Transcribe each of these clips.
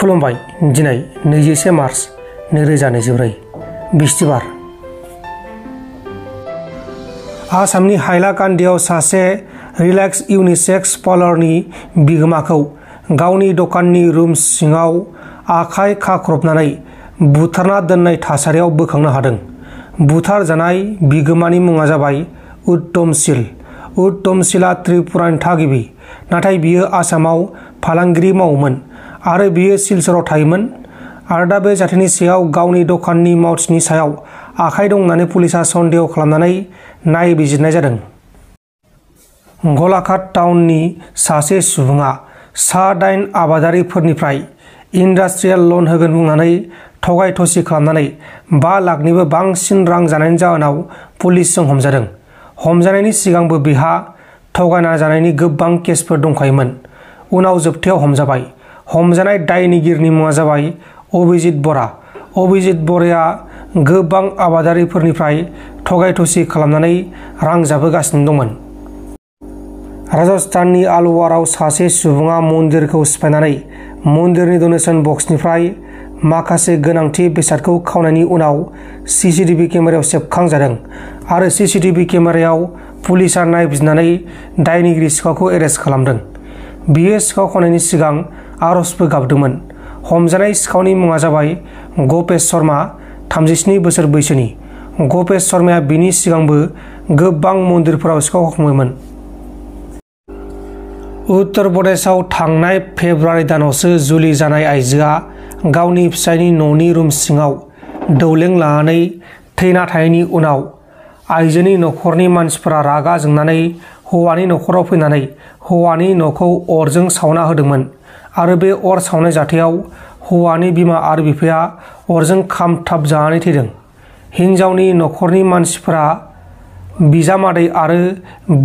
खुलुमबाय। दिनै 21 मार्च 2024 बिस्थिबार। आसामनि हाइलाकान्दियाव सासे रिलेक्स यूनिसेक्स पार्लरनि बिगोमाखौ गावनि दखाननि रुम सिङाव आखाइ खाख्रबनानै बुथारना दोननाय थासारियाव बोखांनो हादों। बुथारजानाय बिगोमानि मुङा जाबाय उत्तम शील। उत्तम शीलआ त्रिपुरानि थागिबि, नाथाय बियो आसामाव फालांगिरि मावोमोन आरो बियो सिलचराव थायोमोन आरो दा बे जाथायनि सायाव गावनि दखाननि मावथिनि सायाव आखाइ दं होननानै पुलिसआ सन्देह खालामनानै नायबिजिरनाय जादों। गलाघाट टाउननि सासे सुबुङा सा-8 आबादारिफोरनिफ्राय इन्डास्ट्रियेल लन होगोन बुंनानै थगाय-थसि खालामनानै 5 लाखनिबो बांसिन रां जानायनि जाहोनाव पुलिसजों हमजादों। हमजानायनि सिगांबो बिहा थगायना जानायनि गोबां केसफोर दंखायोमोन। उनाव जोबथायाव हमजाबाय। हमजानाय दायनिगिरिनि मुङा जाबाय अभिजित बरा। अभिजित बराया गोबां आबादारिफोरनिफ्राय थगाय-थसि खालामनानै रां जाबोगासिनो दंमोन। राजस्थाननि अलवाराव सासे सुबुङा मन्दिरखौ सिफायनानै मन्दिरनि डनेशन बक्सनिफ्राय माखासे गोनांथि बेसादखौ खावनायनि उनाव सीसीटीवी केमेरायाव सेबखांजादों आरो सीसीटीवी केमेरायाव पुलिसआ नायबिजिरनानै दायनिगिरि सिखावखौ एरेस्ट खालामदों। बियो सिखाव खावनायनि सिगां आरजबो गाबदोंमोन। हमजानाय सिखावनि मुङा जाबाय गपेश शर्मा, 37 बोसोर बैसोनि। गपेश शर्माया बिनि सिगांबो गोबां मन्दिरफोराव सिखाव खावदोंमोन। उत्तर प्रदेशआव थांनाय फेब्रुवारि दानावसो जुलि जानाय आइजोआ गावनि फिसायनि न'नि रुम सिङाव दौलें लानानै थैना थानायनि उनाव आइजोनि नखरनि मानसिफोरा रागा जोंनानै हौवानि नखराव फैनानै हौवानि न'खौ अरजों सावना होदोंमोन आरो बे अर सावनाय जाथायाव हौवानि बिमा आरो बिफाया अरजों खामथाब जानानै थैदों। हिन्जावनि नखरनि मानसिफोरा बिजामादै आरो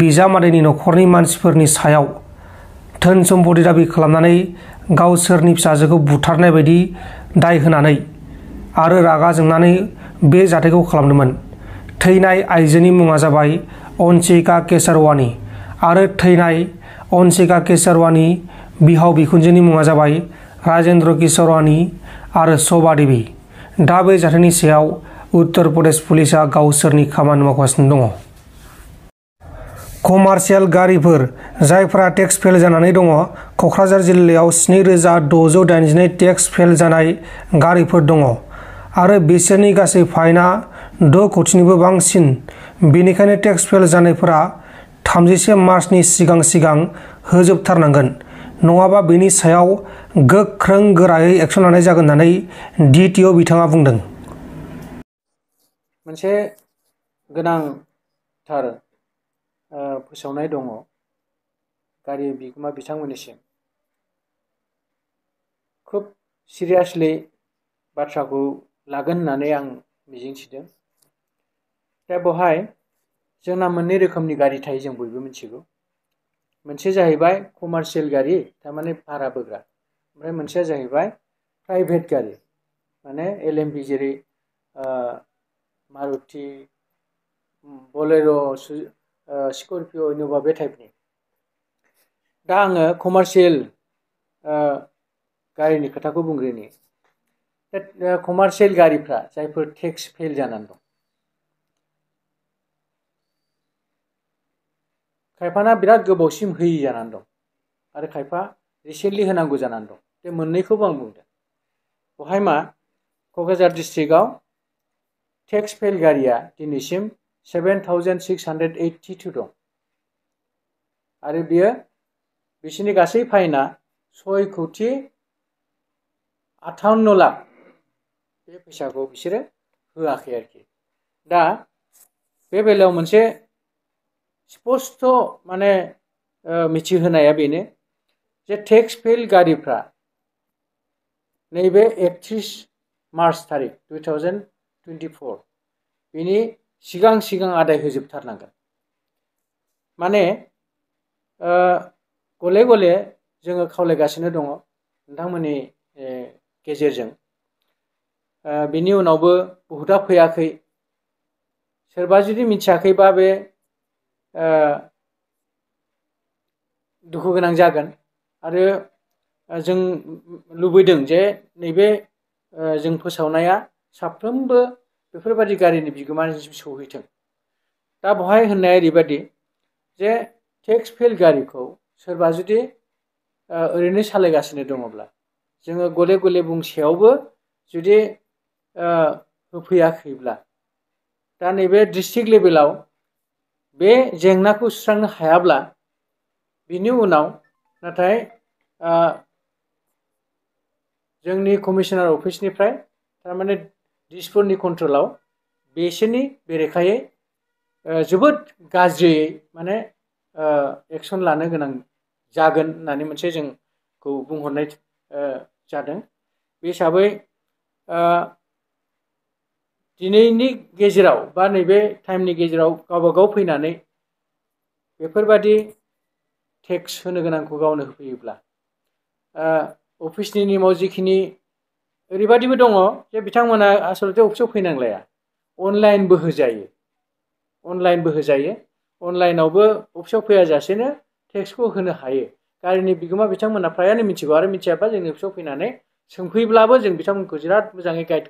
बिजामादैनि नखरनि मानसिफोरनि सायाव धोन सम्पति दाबि खालामनानै गावसोरनि फिसाजोखौ बुथारनाय बायदि दाय होनानै आरो रागा जोंनानै बे जाथायखौ खालामदोंमोन। थैनाय आइजोनि मुङा जाबाय अंशिका केसरवानी आरो थैनाय अंशिका केसरवानी बिहाव बिखुनजोनि मुङा जाबाय राजेन्द्र किशोरवानी आरो शोभा देवी। दा बे जाथायनि सायाव उत्तर प्रदेश पुलिसआ गावसोरनि खामानि मावगासिनो दङ। कमार्शियेल गारिफोर जायफोरा टेक्स फेल जानानै दङ। कक्राझार जिल्लायाव 7682 टेक्स फेल जानाय गारिफोर दङ आरो बिसोरनि गासै फाइनआ 6 कौटिनिबो बांसिन। बेनिखायनो टेक्स फेल जानायफोरा 31 मार्चनि सिगां होजोबथारनांगोन, नङाबा बेनि सायाव गोख्रों गोरायै एक्सन लानाय जागोन होननानै DTO बिथाङा बुंदों। मोनसे गोनांथार फोसावनाय दङ गारि बिगोमा बिथांमोननिसिम। खोब सिरियासलि बाथ्राखौ लागोन होननानै आं मिजिंथिदों। दा बेवहाय जोंना मोननै रोखोमनि गारि थायो, जों बयबो मिथिगौ। मोनसे जाहैबाय कमार्शियेल गारि, थारमाने भारा बोग्रा। ओमफ्राय मोनसेया जाहैबाय प्राइभेट गारि, माने LMP, जेरै मारुति, बलेर', स्कर्पिय', इन'भा, बे टाइपनि। दा आङो कमार्शियेल गारिनि खोथाखौ बुंग्रोनि। दा कमार्शियेल गारिफ्रा जायफोर टेक्स फेल जानानै दं, खायफाना बिराद गोबावसिम होयि जानानै दं आरो खायफा रिसेन्टलि होनांगौ जानानै दं। बे मोननैखौबो आं बुंदों। बेवहाय मा, क'क्राझार डिस्ट्रिक्टआव टेक्स फेल गारिया दिनैसिम 7682 दं आरो बिसोरनि गासै फाइनआ 6,58,00,000। बे फैसाखौ बिसोरो होआखै आरोखि। दा बे बेलायाव मोनसे स्पष्ट माने मिथिहोनाया बेनो जे टेक्स फेल गारिफ्रा नैबे 31 मार्च थारिख 2024 बेनि सिगां आदाय होजोबथारनांगोन। माने गले गले जोङो खावलायगासिनो दङ नोंथांमोननि गेजेरजों। बेनि उनावबो बहुता फैयाखै। सोरबा जुदि मिथियाखैबा बे दुखु गोनां जागोन। आरो जों लुबैदों जे नैबे जों फोसावनाया साफ्रोमबो बेफोरबायदि गारिनि बिगोमानिसिम सौहैथों। दा बेवहाय होननाया ओरैबायदि जे टेक्स फेल गारिखौ सोरबा जुदि ओरैनो सालायगासिनो दङब्ला जोङो गले गले बुंसेयावबो जुदि होफैयाखैब्ला दा नैबे डिस्ट्रिक्ट लेभेलाव बे जेंनाखौ सुस्रांनो हायाब्ला बिनि उनाव नाथाय जोंनि कमिशनार अफिसनिफ्राय थारमाने दिसपुरनि कन्ट्रलाव बिसोरनि बेरेखायै जोबोद गाज्रियै माने एक्सन लानो गोनां जागोन होननानै मोनसे जोंखौ बुंहरनाय जादों। बे हिसाबै दिनैनि गेजेराव बा नैबे टाइमनि गेजेराव गावबा गाव फैनानै बेफोरबादि टेक्स होनो गोनांखौ गावनो होफैयोब्ला अफिसनि नेमाव जिखिनि ओरैबादिबो दङ जे बिथांमोना आसलते अफिसाव फैनांलाया, अनलाइनबो होजायो। अनलाइनावबो अफिसाव फैयाजासेनो टेक्सखौ होनो हायो। गारिनि बिगोमा बिथांमोना फ्रायानो मिथिगौ, आरो मिथियाबा जोंनि अफिसाव फैनानै सोंफैब्लाबो जों बिथांमोनखौ बिराद मोजाङै गाइड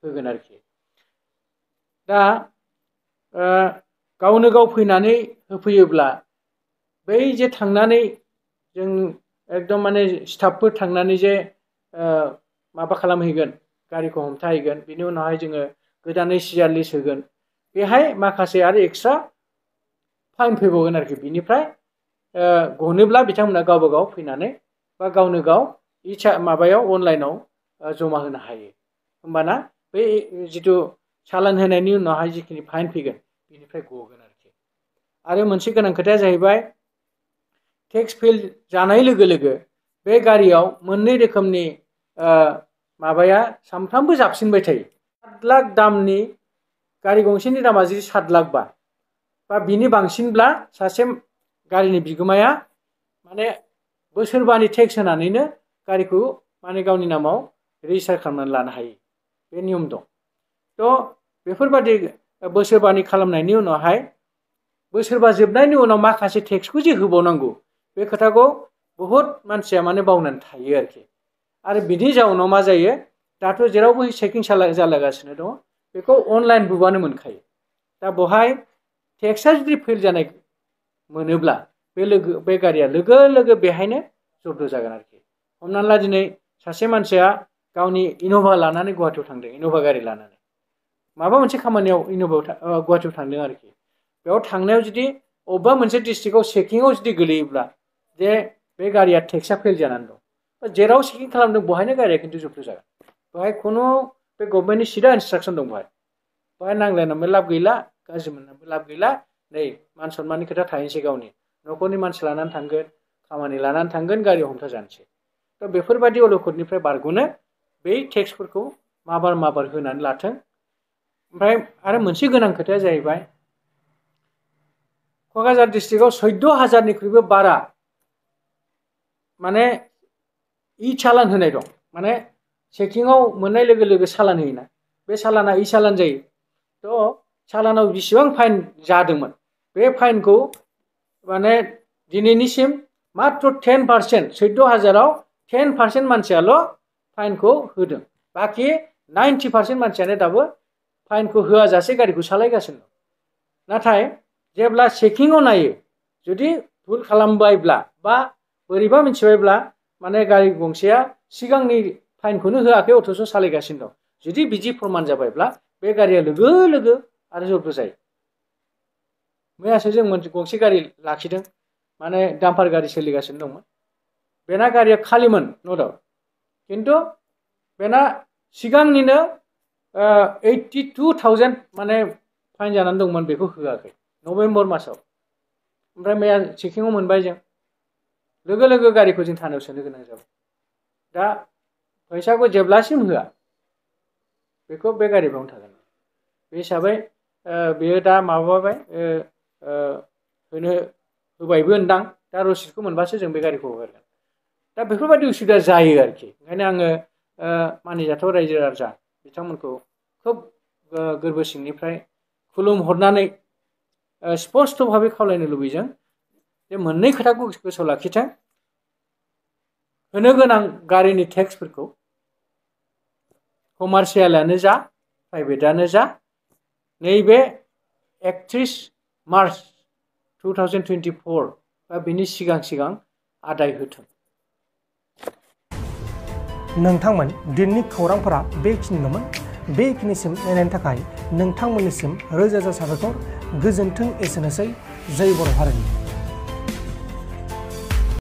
होगोन आरोखि। दा गावनो गाव फैनानै होफैयोब्ला बै जे थांनानै जों एकदम माने स्टाफफोर थांनानै जे माबा खालामहैगोन, गारिखौ हमथाहैगोन, बिनि उनावहाय जोङो गोदानै सिआर लिस्ट होगोन, बेहाय माखासे आरो एक्सट्रा फाइन फैबावगोन आरोखि। बिनिफ्राय गनोब्ला बिथांमोना गावबा गाव फैनानै बा गावनो गाव माबायाव अनलाइनाव जमा होनो हायो। होमबाना बै जिथु चालान होनायनि उनावहाय जिखिनि फाइन फैगोन बिनिफ्राय गगोन आरोखि। आरो मोनसे गोनां खोथाया जाहैबाय टेक्स फेल जानाय लोगो लोगो बे गारियाव मोननै रोखोमनि माबाया सामफ्रामबो जाबसिनबाय थायो। 7 लाख दामनि गारि गंसेनि दामा जुदि 7 लाख बा बिनि बांसिनब्ला सासे गारिनि बिगोमाया माने बोसोरबानि टेक्स होनानैनो गारिखौ माने गावनि नामाव रेजिस्टार खालामनानै लानो हायो, बे नियम दं। थ' बेफोरबादि बोसोरबानि खालामनायनि उनावहाय बोसोरबा जोबनायनि उनाव माखासे टेक्सखौ जे होबावनांगौ बे खोथाखौ बहुद मानसिया माने बावनानै थायो आरोखि। आरो बिनि जाउनाव मा जायो, दाथ' जेरावबो चेकिं जालागासिनो दङ, बेखौ अनलाइन बुबानो मोनखायो। दा बेवहाय टेक्सआ जुदि फेल जानाय मोनोब्ला बे गारिया लोगो लोगो बेहायनो जब्द जागोन आरोखि। हमनानै ला दिनै सासे मानसिया गावनि इन'भा लानानै गुवाहाटियाव थांदों, इन'भा गारि लानानै माबा मोनसे खामानियाव गुवाहाटियाव थांदों आरोखि। बेयाव थांनायाव जुदि अबेबा मोनसे डिस्ट्रिक्टआव चेकिंआव जुदि गोलैयोब्ला जे बे गारिया टेक्सआ फेल जानानै दं, जेराव चेकिं खालामदों बेवहायनो गारिया खिन्थु जब्द जागोन। बेवहाय खुनु बे गभर्नमेन्टनि सिदा इन्सट्राक्सन दं, बेवहाय नांलायनानैबो लाब गैला, गाज्रि मोननानैबो लाब गैला। नै मान सनमाननि खोथा थाहैनोसै, गावनि न'खरनि मानसि लानानै थांगोन, खामानि लानानै थांगोन, गारियाव हमथा जानोसै। थ' बेफोरबायदि अलखदनिफ्राय बारग'नो बै टेक्सफोरखौ माबार होनानै लाथों। ओमफ्राय आरो मोनसे गोनां खोथाया जाहैबाय क'क्राझार डिस्ट्रिक्टआव 14,000निख्रुइबो बारा माने चालान होनाय दं। माने चेकिंआव मोननाय लोगो लोगो चालान होयोना, बे चालाना चालान जायो। थ' चालानाव बिसिबां फाइन जादोंमोन बे फाइनखौ माने दिनैनिसिम मात्र 10%, 14,000आव 10% मानसियाल' फाइनखौ होदों। बाखि 90% मानसियानो दाबो फाइनखौ होआजासे गारिखौ सालायगासिनो दं। नाथाय जेब्ला चेकिंआव नायो, जुदि भुल खालामबायब्ला बा बोरैबा मिथिबायब्ला माने गारि गंसेया सिगांनि फाइनखौनो होआखै अथ'स' सालायगासिनो दं, जुदि बिदि प्रमान जाबायब्ला बे गारिया लोगो लोगो आरो जब्द जायो। मैयासो जों गंसे गारि लाखिदों, माने डाम्पार गारि सोलिगासिनो दंमोन। बेना गारिया खालिमोन न' डाउट, खिन्थु बेना सिगांनिनो 82,000 माने फाइन जानानै दंमोन, बेखौ होआखै नभेम्बर मासाव। ओमफ्राय मैया चेकिंआव मोनबाय जों, लोगो लोगो गारिखौ जों थानायाव सोनो गोनां जाबाय। दा फैसाखौ जेब्लासिम होआ बेखौ बे गारि बावनो थागोन। बे हिसाबै बेयो दा माबाबाय, होबायबो होनदां, दा रसिदखौ मोनबासो जों बे गारिखौ हगारगोन। दा बेफोरबायदि उसुबिदा जायो आरोखि। ओंखायनो आङो मानिजाथाव रायजो राजा बिथांमोनखौ खोब गोरबो सिंनिफ्राय खुलुमहरनानै स्पष्ट भाबै खावलायनो लुबैदों जे मोननै खोथाखौ गोसोआव लाखिथों। होनो गोनां गारिनि टेक्सफोरखौ कमार्शियेलानो जा प्राइभेटानो जा नैबे 31 मार्च 2024 बा बिनि सिगां सिगां आदाय होथों। नोंथांमोन दिननि खौरांफोरा बेखिनिल'मोन। बेखिनिसिम नायनायनि थाखाय नोंथांमोननिसिम रोजा रोजा साबायखर। गोजोन्थों। एसेनोसै। जय बर' हारिनि।